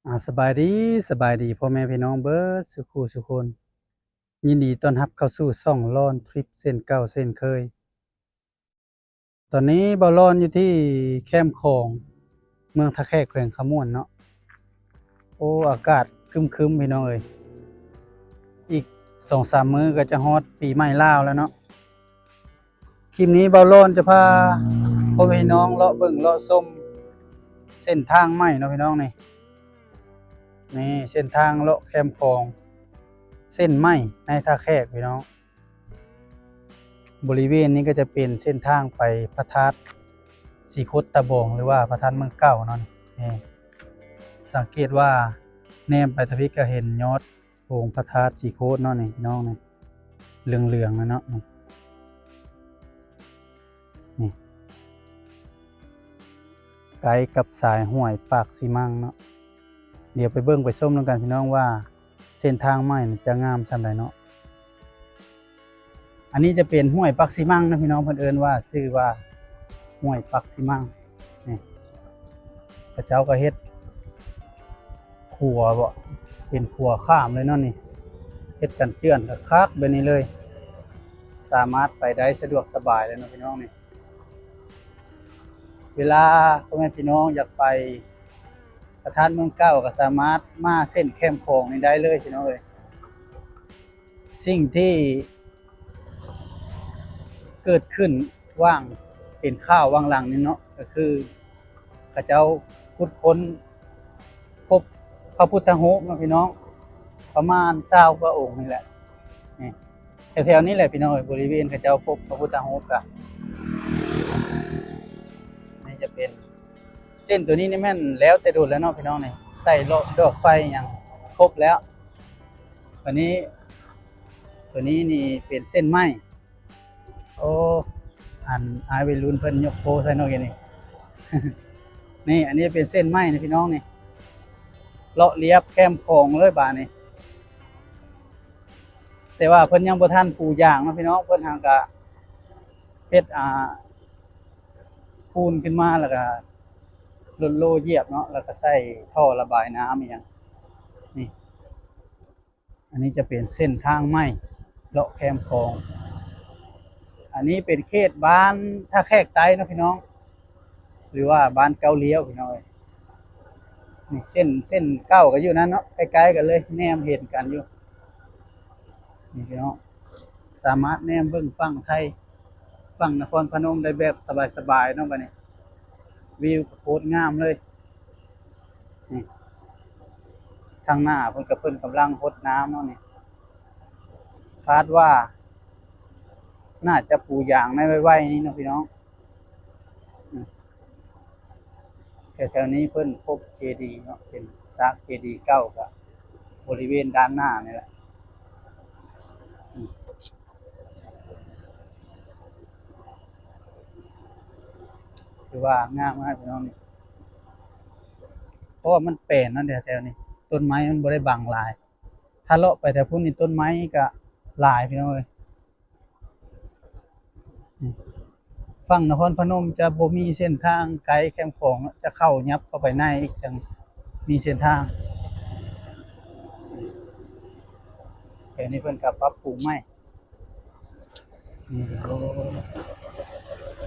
ອາ ສະບາຍດີ ສະບາຍດີພໍ່ແມ່ພີ່ນ້ອງເບິດສູ່ຄູ່ສູ່ຄົນ. ຍິນດີຕ້ອນຮັບເຂົ້າສູ່ຊ່ອງລອນທຣິບເຊັ່ນເກົ່າເຊັ່ນເຄີຍ. ຕອນນີ້ບ່າວລອນຢູ່ທີ່ແຄມຂອງ ເມືອງທ່າແຂກ ແຂວງຄຳມ່ວນເນາະ. ໂອ້ ອາກາດຄຶ້ມໆ ພີ່ນ້ອງເອີຍ, ອີກສອງສາມມື້ກໍຈະຮອດປີໃໝ່ລາວແລ້ວເນາະ. ຄລິບນີ້ບ່າວລອນຈະພາພໍ່ແມ່ພີ່ນ້ອງເລາະເບິ່ງເລາະຊົມເສັ້ນທາງໃໝ່ເນາະພີ່ນ້ອງ. ນີ້ ນີ້ເສັ້ນທາງເລາະແຄມຂອງ ເສັ້ນໃໝ່ໃນທ່າແຂກພີ່ນ້ອງ. ບໍລິເວນນີ້ກໍຈະເປັນເສັ້ນທາງໄປພະທາດສີໂຄດຕາບອງ ຫຼືວ່າພະທາດເມືອງເກົ່າເນາະ. ນີ້ ສັງເກດວ່າແນມໄປທາງພີ້ກໍເຫັນຍອດ ອົງພະທາດສີໂຄດເນາະນີ້ພີ່ນ້ອງ ນີ້ ເຫຼືອງໆ ນະເນາະ. ນີ້ ນີ້ ໃກ້ກັບສາຍຫ້ວຍປາກຊີມັງເນາະ. ດຽວໄປເບິ່ງໄປຊົມນຳກັນພີ່ນ້ອງວ່າ ເສັ້ນທາງໃໝ່ນີ້ຈະງາມສ່ຳໃດເນາະ. ອັນນີ້ຈະເປັນຫ້ວຍປາກຊີມັງນະພີ່ນ້ອງ, ເພິ່ນເອີ້ນວ່າ ຊື່ວ່າຫ້ວຍປາກຊີມັງ. ນີ້ ເຂົາເຈົ້າກໍເຮັດຂົວເບາະ ເປັນຂົວຂ້າມເລີຍເນາະນີ້, ເຮັດກັນເຈື່ອນຄັກໆ ແບບນີ້ເລີຍ, ສາມາດໄປໄດ້ສະດວກສະບາຍເລີຍເນາະພີ່ນ້ອງ. ນີ້ ເວລາພໍ່ແມ່ພີ່ນ້ອງຢາກໄປພະທາດເມືອງເກົ່າ ກໍສາມາດມາເສັ້ນແຄມຂອງນີ້ໄດ້ເລີຍພີ່ນ້ອງເອີຍ. ສິ່ງທີ່ເກີດຂຶ້ນຫວ່າງ ເປັນຂ່າວຫວ່າງຫຼັງນີ້ເນາະ ກໍຄືເຂົາເຈົ້າຂຸດຄົ້ນພົບພະພຸດທະຮູບເນາະພີ່ນ້ອງ, ປະມານຊາວກວ່າອົງນີ້ແຫຼະ. ນີ້ ແຖວໆ ນີ້ແຫຼະພີ່ນ້ອງເອີຍ, ບໍລິເວນເຂົາເຈົ້າພົບພະພຸດທະຮູບກະ ນີ້ຈະເປັນ ເສັ້ນຕົວນີ້ນີ້ແມ່ນແລ້ວແຕ່ດົນແລ້ວເນາະພີ່ນ້ອງ. ນີ້ ໃສ່ເລາະດອກໄຟຫຍັງຄົບແລ້ວ. ບາດນີ້ ຕົວນີ້ນີ້ເປັນເສັ້ນໃໝ່. ໂອ້ ອັນອ້າຍໄວລຸ້ນເພິ່ນຍົກໂປ້ໃສ່ເນາະ ນີ້. ນີ້ ອັນນີ້ເປັນເສັ້ນໃໝ່ນະພີ່ນ້ອງນີ້, ເລາະລຽບແຄມຂອງເລີຍບາດນີ້. ແຕ່ວ່າເພິ່ນຍັງບໍ່ທັນປູຢາງເນາະພີ່ນ້ອງ, ເພິ່ນຫາກະເຮັດ ອ່າ ປູນຂຶ້ນມາ ແລ້ວກະລົດໂລຢຽບເນາະ, ແລ້ວກະໃສ່ທໍ່ລະບາຍນ້ຳອີ່ຫຍັງ. ນີ້ ອັນນີ້ຈະເປັນເສັ້ນທາງໃໝ່ເລາະແຄມຂອງ. ອັນນີ້ເປັນເຂດບ້ານທ່າແຂກໃຕ້ເນາະພີ່ນ້ອງ, ຫຼືວ່າບ້ານເກົ້າລ້ຽວພີ່ນ້ອງເອີຍ. ນີ້ເສັ້ນ ເສັ້ນເກົ່າກໍຢູ່ນັ້ນເນາະ, ໃກ້ໆ ກັນເລີຍ, ແນມເຫັນກັນຢູ່. ນີ້ພີ່ນ້ອງ ສາມາດແນມເບິ່ງຝັ່ງໄທ ຝັ່ງນະຄອນພະນົມໄດ້ແບບສະບາຍໆ ເນາະ. ບາດນີ້ວິວກໍໂຄດງາມເລີຍ. ນີ້ ທາງໜ້າເພິ່ນກໍ ເພິ່ນກຳລັງຫົດນ້ຳເນາະນີ້. ຄາດວ່າໜ້າຈະປູຢາງໃນໄວໆນີ້ເນາະພີ່ນ້ອງ. ແຖວໆ ນີ້ເພິ່ນພົບເຈດີເນາະ, ເປັນຊາກເຈດີເກົ່າ ກະບໍລິເວນດ້ານໜ້ານີ້ແຫຼະ. ຖືວ່າງາມມາກພີ່ນ້ອງນີ້, ເພາະວ່າມັນແປນເນາະແຖວໆ ນີ້, ຕົ້ນໄມ້ມັນບໍ່ໄດ້ບັງຫຼາຍ. ຖ້າເລາະໄປແຖວພຸ້ນນີ້ ຕົ້ນໄມ້ກະຫຼາຍພີ່ນ້ອງເອີຍ. ນີ້ ຝັ່ງນະຄອນພະນົມຈະບໍ່ມີເສັ້ນທາງໃກ້ແຄມຂອງເນາະ, ຈະເຂົ້າ ຫຍັບເຂົ້າໄປໃນອີກ ຈັ່ງມີເສັ້ນທາງ. ແຖວນີ້ເພິ່ນກໍປັບປຸງໃໝ່. ນີ້ ໂອ້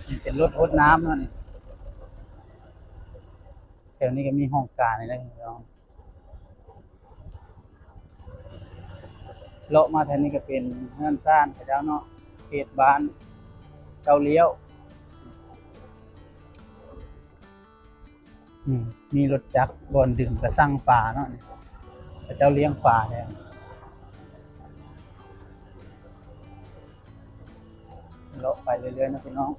ນີ້ເປັນລົດຫົດນ້ຳເນາະນີ້. ແຖວນີ້ກໍມີຫ້ອງການນີ້ແຫຼະພີ່ນ້ອງ. ເລາະມາທາງນີ້ກໍເປັນເຮືອນຊານເຂົາເຈົ້າເນາະ, ເຂດບ້ານເກົ້າລ້ຽວ. ນີ້ ມີລົດຈັກບ່ອນດຶງກະຊັງປາເນາະ, ເຂົາເຈົ້າລ້ຽງປາແທ້. ເລາະໄປເລື້ອຍໆ ເນາະພີ່ນ້ອງ.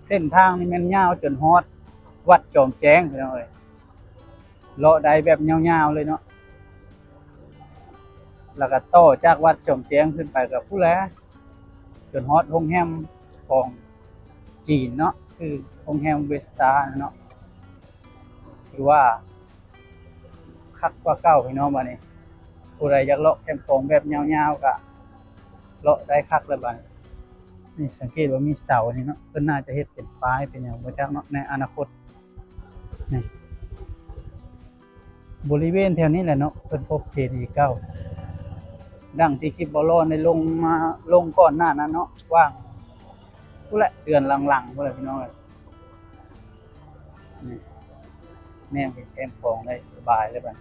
ເສັ້ນທາງນີ້ແມ່ນຍາວຈົນຮອດວັດຈອມແຈ້ງພີ່ນ້ອງເອີຍ, ເລາະໄດ້ແບບຍາວໆ ເລີຍເນາະ. ແລ້ວກໍຕໍ່ຈາກວັດຈອມແຈ້ງຂຶ້ນໄປກໍພຸ້ນແຫຼະ ຈົນຮອດໂຮງແຮມຂອງຈີນເນາະ, ຄືໂຮງແຮມເວສຕາເນາະ. ຖືວ່າຄັກກວ່າເກົ່າພີ່ນ້ອງ. ບາດນີ້ຜູ້ໃດຢາກເລາະແຄມຂອງແບບຍາວໆ ກະເລາະໄດ້ຄັກແລ້ວບາດນີ້. ນີ້ສັງເກດວ່າມີເສົານີ້ເນາະ, ເພິ່ນໜ້າຈະເຮັດເປັນປ້າຍເປັນຫຍັງບໍ່ຈັກເນາະ ໃນອະນາຄົດ. ນີ້ ບໍລິເວນແຖວນີ້ແຫຼະເນາະ ເພິ່ນພົບເຈດີເກົ່າ ດັ່ງທີ່ຄລິບບໍ່ລອນໄດ້ລົງມາ ລົງກ່ອນໜ້ານັ້ນເນາະ ວ່າງພຸ້ນແຫຼະ ເດືອນຫຼັງໆພຸ້ນແຫຼະພີ່ນ້ອງເອີຍ. ນີ້ ແນມເຫັນແຄມຂອງໄດ້ສະບາຍເລີຍບັດ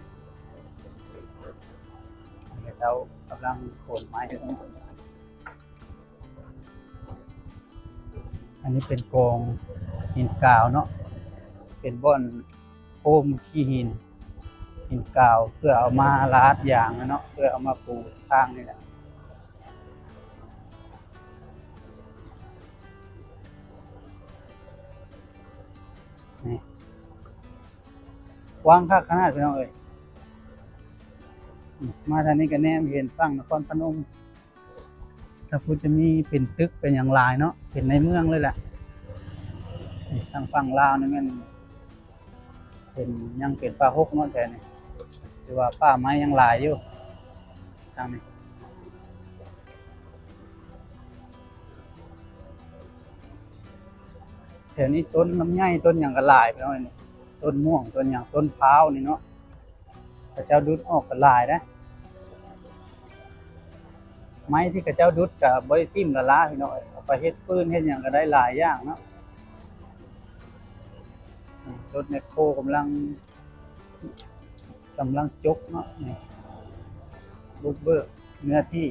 ນີ້ ເຂົາເຈົ້າກຳລັງໂຂນໄມ້ຢູ່. ອັນນີ້ເປັນກອງຫີນກາວເນາະ ເປັນບ່ອນໂຮມຂີ້ຫີນ ຫີນກາວ ເພື່ອເອົາມາລາດຢາງເນາະ ເພື່ອເອົາມາປູທາງນີ້ແຫຼະ. ນີ້ ກວ້າງຄັກຂະໜາດພີ່ນ້ອງເອີຍ. ມາທາງນີ້ກໍແນມເຫັນຝັ່ງນະຄອນພະນົມ ຖ້າພຸ້ນຈະມີເປັນຕຶກເປັນຫຍັງຫຼາຍເນາະ ເປັນໃນເມືອງເລີຍແຫຼະ. ນີ້ທາງຝັ່ງລາວນີ້ແມ່ນເປັນ ຍັງເປັນປ່າຮົກເນາະ ແຖວນີ້ ຖືວ່າປ່າໄມ້ຍັງຫຼາຍຢູ່ທາງນີ້. ແຖວນີ້ຕົ້ນລຳໄຍ ຕົ້ນຫຍັງກໍຫຼາຍພີ່ນ້ອງເອີຍ ຕົ້ນມ່ວງ ຕົ້ນຫຍັງ ຕົ້ນພ້າວນີ້ເນາະ ເຂົາເຈົ້າດຸດອອກກໍຫຼາຍເດ້. ໄມ້ທີ່ເຂົາເຈົ້າດຸດກໍບໍ່ໄດ້ຖິ້ມລະລາພີ່ນ້ອງເອີຍ ເອົາໄປເຮັດຟືນເຮັດຫຍັງກໍໄດ້ຫຼາຍຢ່າງເນາະ. ລົດແມັກໂຄກຳລັງ ກຳລັງຈົກເນາະ ນີ້ ບຸກເບີກເນື້ອທີ່.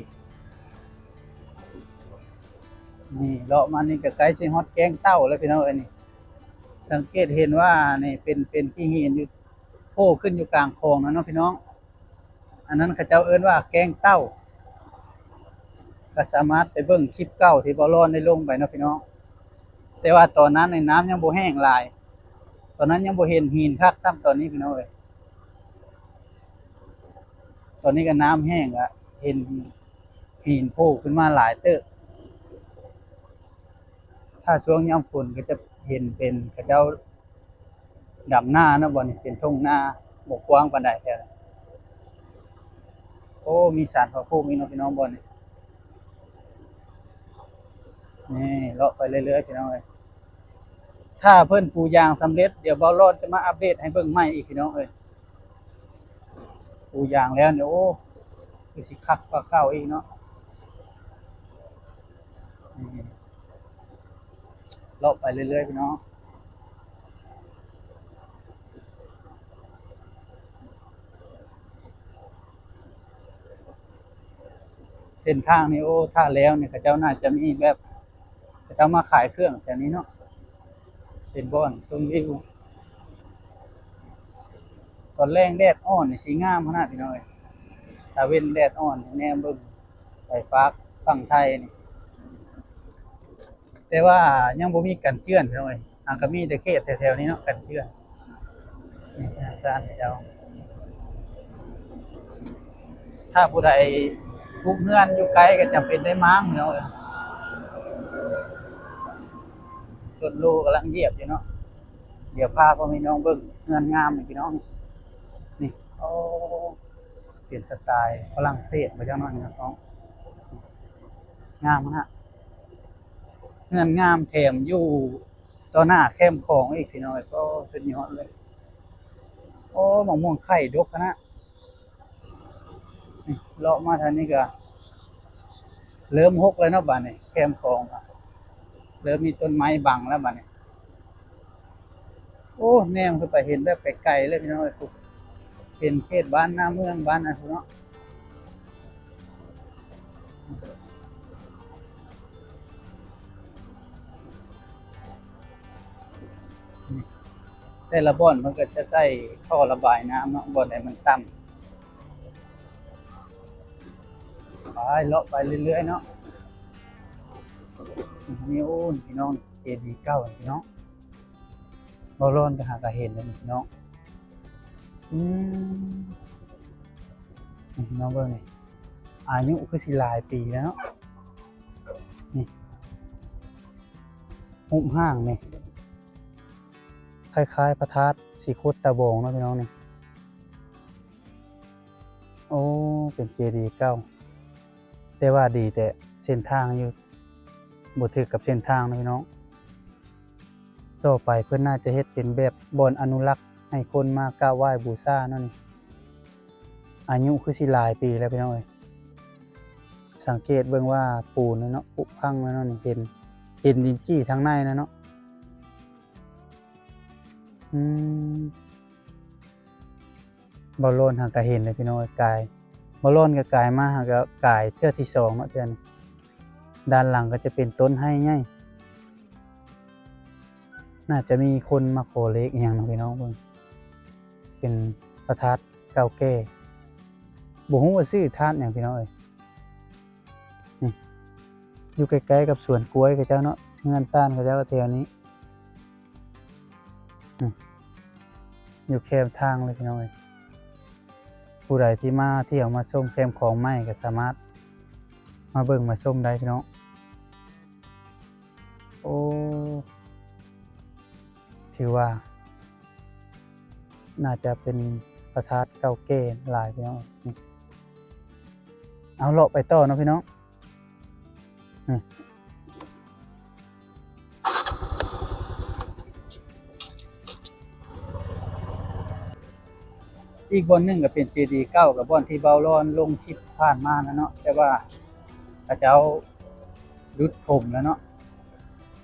ນີ້ເລາະມານີ້ກໍໃກ້ຊິຮອດແກ້ງເຕົ້າແລ້ວພີ່ນ້ອງເອີຍ. ນີ້ ສັງເກດເຫັນວ່ານີ້ເປັນ ເປັນຂີ້ຫີນຢູ່ ໂຜ່ຂຶ້ນຢູ່ກາງຂອງນັ້ນເນາະພີ່ນ້ອງ. ອັນນັ້ນເຂົາເຈົ້າເອີ້ນວ່າແກ້ງເຕົ້າ ກໍສາມາດໄປເບິ່ງຄລິບເກົ່າທີ່ບໍ່ລອນໄດ້ລົງໄປເນາະພີ່ນ້ອງ. ແຕ່ວ່າຕອນນັ້ນນີ້ນ້ຳຍັງບໍ່ແຫ້ງຫຼາຍ ຕອນນັ້ນຍັງບໍ່ເຫັນຫີນຄັກຊ້ຳ ຕອນນີ້ພີ່ນ້ອງເອີຍ ຕອນນີ້ກໍນ້ຳແຫ້ງລະ ເຫັນຫີນໂຜ່ຂຶ້ນມາຫຼາຍເຕີບ. ຖ້າຊ່ວງຍາມຝົນກໍຈະເຫັນເປັນເຂົາເຈົ້າ ດຳນາເນາະ ບ່ອນນີ້ເປັນທົ່ງນາ ບໍ່ກວ້າງປານໃດແທ້. ໂອ້ ມີສານພະພູມອີກເນາະພີ່ນ້ອງ ບ່ອນນີ້. ນີ້ເລາະໄປເລື້ອຍໆ ພີ່ນ້ອງເອີຍ. ຖ້າເພິ່ນປູຢາງສຳເລັດ ດຽວເບົາຫຼອດຈະມາອັບເດດໃຫ້ເບິ່ງໃໝ່ອີກ ພີ່ນ້ອງເອີຍ. ປູຢາງແລ້ວນີ້ ໂອ້ ຄືຊິຄັກກວ່າເກົ່າອີກເນາະ. ນີ້ ເລາະໄປເລື້ອຍໆ ພີ່ນ້ອງ. ເສັ້ນທາງນີ້ ໂອ້ ຖ້າແລ້ວນີ້ ເຂົາເຈົ້າໜ້າຈະມີແບບ ເຂົາເຈົ້າມາຂາຍເຄື່ອງແຖວນີ້ເນາະ ເປັນບ່ອນຊົມວິວ. ຕອນແລງແດດອ່ອນນີ້ຊິງາມຂະໜາດ ພີ່ນ້ອງເອີຍ. ຕາເວັນແດດອ່ອນ ແນມເບິ່ງໄປຟາກຝັ່ງໄທນີ້ ແຕ່ວ່າຍັງບໍ່ມີກັນເຈື່ອນ ພີ່ນ້ອງເອີຍ. ຫາກໍມີແຕ່ເຂດແຖວໆນີ້ເນາະ ກັນເຈື່ອນ. ນີ້ ເຮືອນຊານເຂົາເຈົ້າ ຖ້າຜູ້ໃດປຸກເຮືອນຢູ່ໃກ້ກໍຈຳເປັນໄດ້ມ້າງ ພີ່ນ້ອງເອີຍ. ລົດໂລກຳລັງຢຽບຢູ່ເນາະ. ດຽວພາພໍ່ແມ່ພີ່ນ້ອງເບິ່ງເຮືອນງາມນີ້ ພີ່ນ້ອງ. ນີ້ ໂອ້ ເປັນສະໄຕຝຣັ່ງເສດບໍ່ຈັກໜ້ອຍເນາະ ພີ່ນ້ອງ. ງາມຂະໜາດ ເຮືອນງາມ ແຖມຢູ່ຕໍ່ໜ້າແຄມຂອງອີກ ພີ່ນ້ອງເອີຍ. ໂອ້ ສຸດຍອດເລີຍ. ໂອ້ ໝາກມ່ວງໄຂ່ດົກຂະໜາດ. ນີ້ ເລາະມາທາງນີ້ກໍເລີ່ມຮົກແລ້ວເນາະ ບາດນີ້ ແຄມຂອງ ເລີ່ມມີຕົ້ນໄມ້ບັງແລ້ວບາດນີ້. ໂອ້ ແນມຂຶ້ນໄປເຫັນແບບໄກໆເລີຍ ພີ່ນ້ອງເອີຍ. ເປັນເຂດບ້ານນາເມືອງ ບ້ານອັນພຸ້ນເນາະ. ແຕ່ລະບ່ອນເພິ່ນກໍຈະໃສ່ທໍ່ລະບາຍນ້ຳເນາະ ບ່ອນໃດມັນຕ່ຳ. ໄປ ເລາະໄປເລື້ອຍໆເນາະ. ນີ້ ໂອ້ ພີ່ນ້ອງ ເຈດີເກົ່າ ພີ່ນ້ອງ. ເບົາຫຼອນໄປຫາກະເຫັນແລ້ວນີ້ ພີ່ນ້ອງ. ອືມ ນີ້ ພີ່ນ້ອງເບິ່ງນີ້ ອາຍຸຄືຊິຫຼາຍປີແລ້ວເນາະ. ນີ້ ຮູບຮ່າງນີ້ ຄ້າຍໆພະທາດສີໂຄດຕາບອງເນາະ ພີ່ນ້ອງນີ້. ໂອ້ ເປັນເຈດີເກົ່າ ແຕ່ວ່າດີແຕ່ເສັ້ນທາງຢູ່ ບໍ່ຖືກກັບເສັ້ນທາງເນາະ ພີ່ນ້ອງ. ຕໍ່ໄປເພິ່ນໜ້າຈະເຮັດເປັນແບບບ່ອນອະນຸລັກໃຫ້ຄົນມາກາບໄຫວ້ບູຊາເນາະນີ້. ອາຍຸຄືຊິຫຼາຍປີແລ້ວພີ່ນ້ອງເອີຍ. ສັງເກດເບິ່ງວ່າປູນແລ້ວເນາະ ຜຸພັງແລ້ວເນາະ ນີ້ເຫັນ ເຫັນລິ້ນຈີ່ທາງໃນແລ້ວເນາະ. ອືມ ບ່າວລອນຫາກະເຫັນເດ້ພີ່ນ້ອງເອີຍ ກາຍ ບ່າວລອນກະກາຍມາ ຫາກະກາຍເທື່ອທີສອງເນາະ ເທື່ອນີ້ ດ້ານຫຼັງກະຈະເປັນຕົ້ນໄຮໃຫຍ່. ໜ້າຈະມີຄົນມາຂໍເລກອີ່ຫຍັງເນາະພີ່ນ້ອງເບິ່ງ ເປັນພະທາດເກົ່າແກ່ ບໍ່ຮູ້ວ່າຊື່ທາດຫຍັງພີ່ນ້ອງເອີຍ. ນີ້ ຢູ່ໃກ້ໆກັບສວນກ້ວຍເຂົາເຈົ້າເນາະ ເຮືອນຊານເຂົາເຈົ້າແຖວນີ້ ນີ້ ຢູ່ແຄມທາງເລີຍພີ່ນ້ອງເອີຍ. ຜູ້ໃດທີ່ມາທ່ຽວມາຊົມແຄມຂອງໃໝ່ກະສາມາດມາເບິ່ງມາຊົມໄດ້ພີ່ນ້ອງ. ໂອ້ ຖືວ່າໜ້າຈະເປັນພະທາດເກົ່າແກ່ຫຼາຍພີ່ນ້ອງ. ເອົາ ເລາະໄປຕໍ່ເນາະພີ່ນ້ອງ. ອີກບ່ອນໜຶ່ງກະເປັນເຈດີເກົ່າ ກະບ່ອນທີ່ບ່າວລອນລົງຄລິບຜ່ານມານັ້ນເນາະ ແຕ່ວ່າເຂົາເຈົ້າດຸດຖົມແລ້ວເນາະ.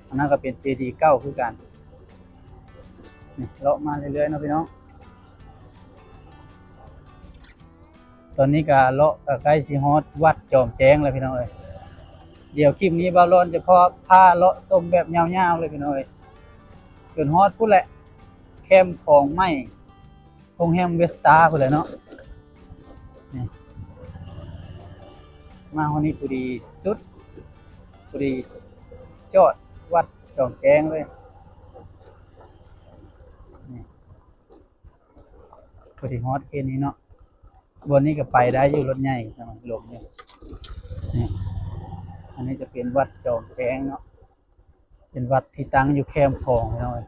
ອັນນັ້ນກະເປັນເຈດີເກົ່າຄືກັນ. ນີ້ ເລາະມາເລື້ອຍໆເນາະພີ່ນ້ອງ. ຕອນນີ້ກະເລາະກະໃກ້ຊິຮອດວັດຈອມແຈ້ງແລ້ວພີ່ນ້ອງເອີຍ. ດຽວຄລິບນີ້ບ່າວລອນຈະພາ ພາເລາະຊົມແບບຍາວໆເລີຍພີ່ນ້ອງເອີຍ ຈົນຮອດພຸ້ນແຫຼະ ແຄມຂອງໃໝ່ ໂຮງແຮມເວສຕາພຸ້ນແຫຼະເນາະ. ນີ້ ມາຮອດນີ້ພໍດີສຸດ ພໍດີຈອດວັດຈອມແຈ້ງເລີຍ. ນີ້ ພໍດີຮອດເຂດນີ້ເນາະ. ບ່ອນນີ້ກະໄປໄດ້ຢູ່ ລົດໃຫຍ່ລົງຢູ່. ນີ້ ອັນນີ້ຈະເປັນວັດຈອມແຈ້ງເນາະ ເປັນວັດທີ່ຕັ້ງຢູ່ແຄມຂອງພີ່ນ້ອງເອີຍ.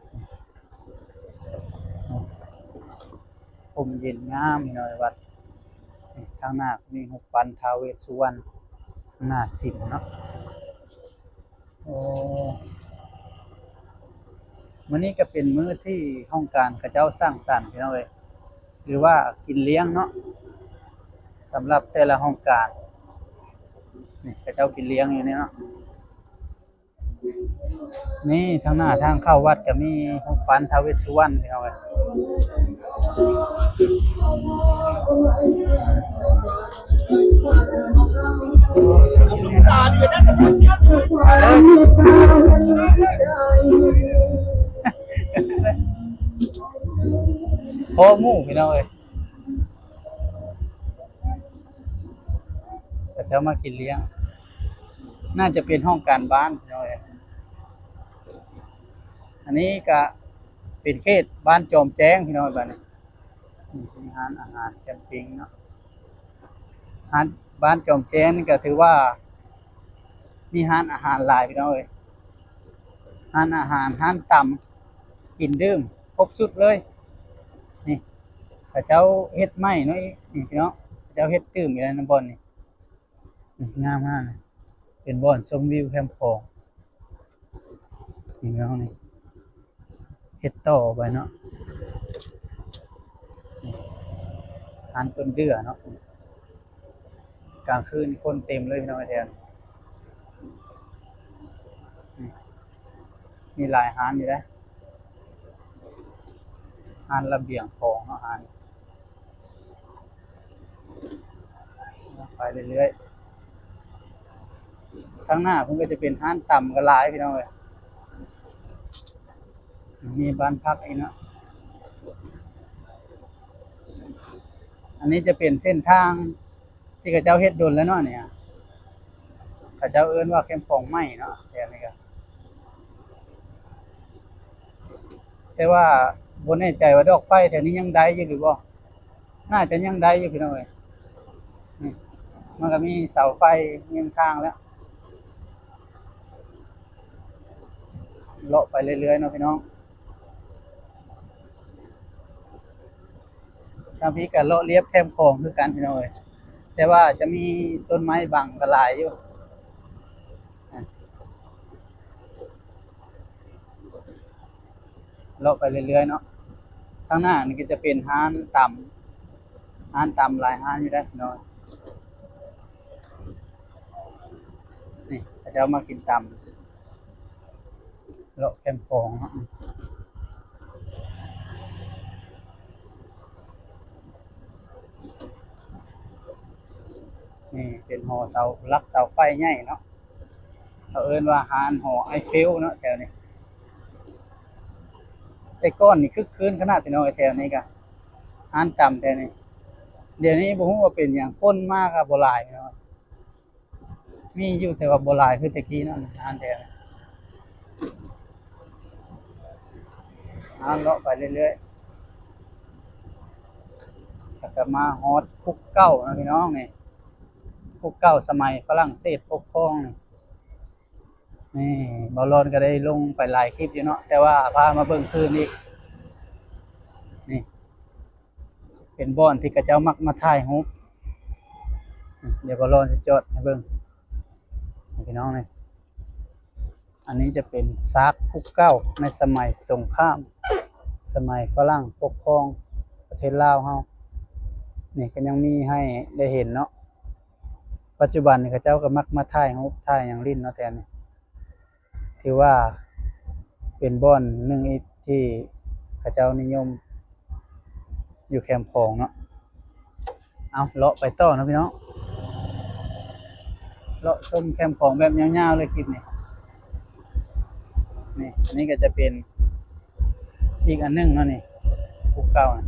ຮົ່ມເຢັນງາມພີ່ນ້ອງເອີຍ ວັດ. ນີ້ ທາງໜ້າມີຮູບປັ້ນທ້າວເວດສຸວັນ ໜ້າສິມເນາະ. ໂອ້ ມື້ນີ້ກະເປັນມື້ທີ່ຫ້ອງການເຂົາເຈົ້າສັງສັນພີ່ນ້ອງເອີຍ ຫຼືວ່າກິນລ້ຽງເນາະ ສຳລັບແຕ່ລະຫ້ອງການ. ນີ້ ເຂົາເຈົ້າກິນລ້ຽງຢູ່ນີ້ເນາະ. ນີ້ ທາງໜ້າທາງເຂົ້າວັດກະມີຮູບປັ້ນທ້າວເວດສຸວັນພີ່ນ້ອງເອີຍ. ພໍໝູ່ພີ່ນ້ອງເອີຍ ເຂົາເຈົ້າມາກິນລ້ຽງ ໜ້າຈະເປັນຫ້ອງການບ້ານພີ່ນ້ອງເອີຍ. ອັນນີ້ກະເປັນເຂດບ້ານຈອມແຈ້ງພີ່ນ້ອງເອີຍ. ບາດນີ້ ນີ້ ມີຮ້ານອາຫານແຄມປິງເນາະ. ຮ້ານ ບ້ານຈອມແຈ້ງນີ້ກະຖືວ່າມີຮ້ານອາຫານຫຼາຍພີ່ນ້ອງເອີຍ ຮ້ານອາຫານ ຮ້ານຕຳ ກິນດື່ມ ຄົບຊຸດເລີຍ. ນີ້ ເຂົາເຈົ້າເຮັດໃໝ່ເນາະ ນີ້ພີ່ນ້ອງ ເຂົາເຈົ້າເຮັດຕື່ມຢູ່ໃນບ່ອນນີ້. ນີ້ ງາມຂະໜາດ ເປັນບ່ອນຊົມວິວແຄມຂອງ. ນີ້ພີ່ນ້ອງ ນີ້ ເຮັດຕໍ່ໄປເນາະ. ນີ້ ຮ້ານຕົ້ນເດື່ອເນາະ ກາງຄືນຄົນເຕັມເລີຍພີ່ນ້ອງ ແຖວນີ້. ນີ້ ມີຫຼາຍຮ້ານຢູ່ເດ້ ຮ້ານລະບຽງຂອງເນາະ ຮ້ານ ໄປເລື້ອຍໆ. ທາງໜ້າເພິ່ນກະຈະເປັນຮ້ານຕຳກະຫຼາຍພີ່ນ້ອງເອີຍ. ມີບ້ານພັກອີກເນາະ. ອັນນີ້ຈະເປັນເສັ້ນທາງທີ່ເຂົາເຈົ້າເຮັດດົນແລ້ວເນາະ ນີ້ ເຂົາເຈົ້າເອີ້ນວ່າແຄມຂອງໃໝ່ເນາະ ແຖວນີ້ກະ ແຕ່ວ່າບໍ່ແນ່ໃຈວ່າດອກໄຟແຖວນີ້ຍັງໄດ້ຢູ່ຫຼືບໍ່ ໜ້າຈະຍັງໄດ້ຢູ່ພີ່ນ້ອງເອີຍ. ນີ້ ມັນກະມີເສົາໄຟຮຽງທາງແລ້ວ ເລາະໄປເລື້ອຍໆເນາະພີ່ນ້ອງ. ທາງພີ້ກະເລາະລຽບແຄມຂອງຄືກັນພີ່ນ້ອງເອີຍ ແຕ່ວ່າຈະມີຕົ້ນໄມ້ບັງກະຫຼາຍຢູ່. ເລາະໄປເລື້ອຍໆເນາະ. ທາງໜ້ານີ້ກະຈະເປັນຮ້ານຕຳ ຮ້ານຕຳຫຼາຍຮ້ານຢູ່ເດ້ພີ່ນ້ອງ. ນີ້ເຂົາເຈົ້າມາກິນຕຳ ເລາະແຄມຂອງເນາະ. ນີ້ເປັນຫໍເສົາຫຼັກເສົາໄຟໃຫຍ່ເນາະ. ເຂົາເອີ້ນວ່າຮ້ານຫໍໄອເຟວເນາະ ແຖວນີ້. ແຕ່ກ່ອນນີ້ຄຶກຄື້ນຂະໜາດພີ່ນ້ອງເອີຍ ແຖວນີ້ກະຮ້ານຕຳແຖວນີ້. ດຽວນີ້ບໍ່ຮູ້ວ່າເປັນຫຍັງ ຄົນມາກະບໍ່ຫຼາຍເນາະ. ມີຢູ່ແຕ່ວ່າບໍ່ຫຼາຍຄືແຕ່ກີ້ເນາະ ຮ້ານແຖວນີ້. ເອົາ ເລາະໄປເລື້ອຍໆ ແລ້ວກະມາຮອດຄຸກເກົ່າເນາະພີ່ນ້ອງ. ນີ້ຄຸກເກົ່າສະໄໝຝຣັ່ງເສດປົກຄອງນີ້. ນີ້ບ່າວລອນກະໄດ້ລົງໄປຫຼາຍຄລິບຢູ່ເນາະ ແຕ່ວ່າພາມາເບິ່ງຄືນອີກ. ນີ້ເປັນບ່ອນທີ່ເຂົາເຈົ້າມັກມາຖ່າຍຮູບ. ດຽວບ່າວລອນຊິຈອດໃຫ້ເບິ່ງພີ່ນ້ອງ. ນີ້ ອັນນີ້ຈະເປັນຊາກຄຸກເກົ່າໃນສະໄໝສົງຄາມ ສະໄໝຝຣັ່ງປົກຄອງປະເທດລາວເຮົາ. ນີ້ກະຍັງມີໃຫ້ໄດ້ເຫັນເນາະ. ປັດຈຸບັນນີ້ເຂົາເຈົ້າກະມັກມາຖ່າຍຮູບຖ່າຍຫຍັງຫຼິ້ນເນາະແຖວນີ້. ຖືວ່າເປັນບ່ອນໜຶ່ງອີກທີ່ເຂົາເຈົ້ານິຍົມຢູ່ແຄມຂອງເນາະ. ເອົາ ເລາະໄປຕໍ່ເນາະພີ່ນ້ອງ ເລາະຊົມແຄມຂອງແບບຍາວໆເລີຍຄລິບນີ້. ນີ້ ອັນນີ້ກະຈະເປັນອີກອັນໜຶ່ງເນາະ ນີ້ ພູເກົ່ານະ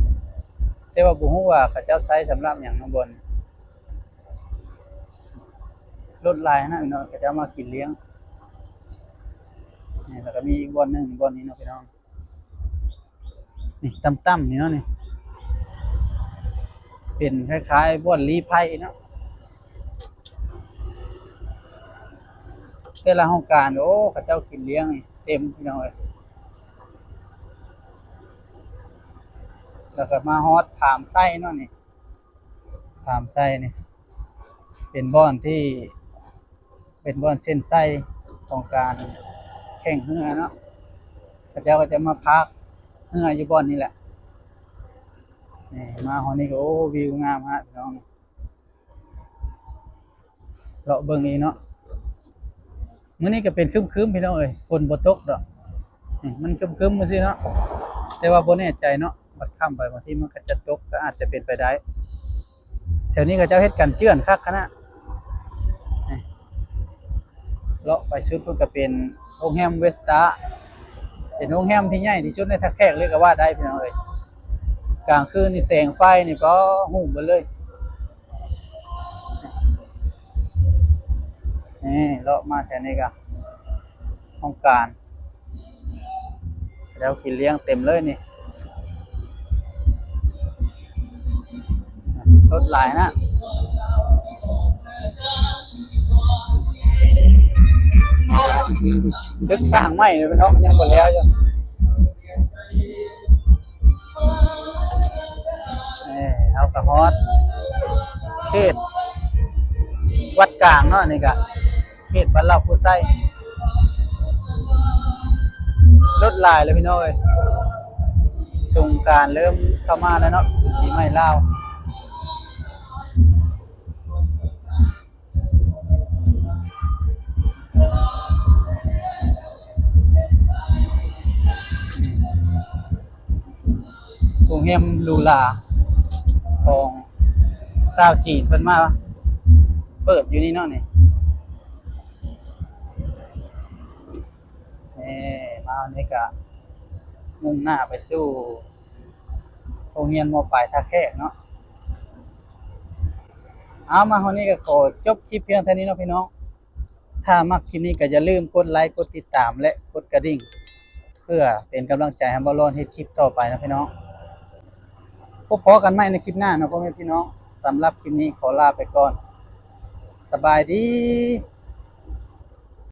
ແຕ່ວ່າບໍ່ຮູ້ວ່າເຂົາເຈົ້າໃຊ້ສຳລັບຫຍັງເນາະ ບ່ອນ ລົດຫຼາຍຂະໜາດເນາະ ເຂົາເຈົ້າມາກິນລ້ຽງ. ນີ້ ແລ້ວກະມີອີກບ່ອນໜຶ່ງ ບ່ອນນີ້ເນາະພີ່ນ້ອງ. ນີ້ຕ່ຳໆນີ້ເນາະ ນີ້ເປັນຄ້າຍໆບ່ອນລີ້ໄພເນາະ. ແຕ່ລະຫ້ອງການ ໂອ້ ເຂົາເຈົ້າກິນລ້ຽງນີ້ເຕັມພີ່ນ້ອງເອີຍ. ແລ້ວກະມາຮອດພາມໄຊເນາະ ນີ້ ພາມໄຊນີ້ເປັນບ່ອນທີ່ ເປັນບ່ອນເສັ້ນໄຊຂອງການແຂ່ງເຮືອເນາະ. ເຂົາເຈົ້າກະຈະມາພາກເຮືອຢູ່ບ່ອນນີ້ແຫຼະ. ນີ້ ມາຮອດນີ້ກະ ໂອ້ ວິວງາມຮະພີ່ນ້ອງ. ເລາະເບິ່ງອີກເນາະ. ມື້ນີ້ກະເປັນຄຶ້ມໆພີ່ນ້ອງເອີຍ ຝົນບໍ່ຕົກດອກ. ນີ້ ມັນຄຶ້ມໆຊື່ໆເນາະ ແຕ່ວ່າບໍ່ແນ່ໃຈເນາະ. ບັດຄ່ຳໄປບາງທີມັນກະຈະຕົກ ກະອາດຈະເປັນໄປໄດ້. ແຖວນີ້ເຂົາເຈົ້າເຮັດກັນເຈື່ອນຄັກຂະໜາດ. ນີ້ ເລາະໄປສຸດພຸ້ນກະເປັນໂຮງແຮມເວສຕາ ເປັນໂຮງແຮມທີ່ໃຫຍ່ທີ່ສຸດໃນທ່າແຂກເລີຍກະວ່າໄດ້ພີ່ນ້ອງເອີຍ. ກາງຄືນນີ້ແສງໄຟນີ້ ປາ ຫູມເບິດເລີຍ. ນີ້ ເລາະມາແຖວນີ້ກະຫ້ອງການ ແລ້ວກິນລ້ຽງເຕັມເລີຍນີ້. ລົດຫຼາຍນະ ຕຶກສ້າງໃໝ່ເນາະ ຍັງບໍ່ແລ້ວຢູ່. ເອີ ເຮົາກະຮອດເຂດວັດກາງເນາະ ນີ້ກະເຂດບ້ານເລົ່າຜູ້ໃສ່. ລົດຫຼາຍແລ້ວພີ່ນ້ອງເອີຍ ສົງການເລີ່ມເຂົ້າມາແລ້ວເນາະ ປີໃໝ່ລາວ. ໂຮງແຮມຫຼູຫຼາຂອງຊາວຈີນເພິ່ນມາເປີດຢູ່ນີ້ເນາະນີ້. ນີ້ ມານີ້ກະມຸ່ງໜ້າໄປສູ່ໂຮງຮຽນ ມ.ປາຍ ທ່າແຂກເນາະ. ເອົາ ມາຮອດນີ້ກະຂໍຈົບຄລິບພຽງເທົ່ານີ້ເນາະພີ່ນ້ອງ. ຖ້າມັກຄລິບນີ້ກະຢ່າລືມກົດໄລ ກົດຕິດຕາມ ແລະ ກົດກະດິ່ງ ເພື່ອເປັນກຳລັງໃຈໃຫ້ບ່າວລອນເຮັດຄລິບຕໍ່ໄປເນາະພີ່ນ້ອງ. ພົບພໍ້ກັນໃໝ່ໃນຄລິບໜ້າເນາະພໍ່ແມ່ພີ່ນ້ອງ. ສຳລັບຄລິບນີ້ຂໍລາໄປກ່ອນ. ສະບາຍດີ.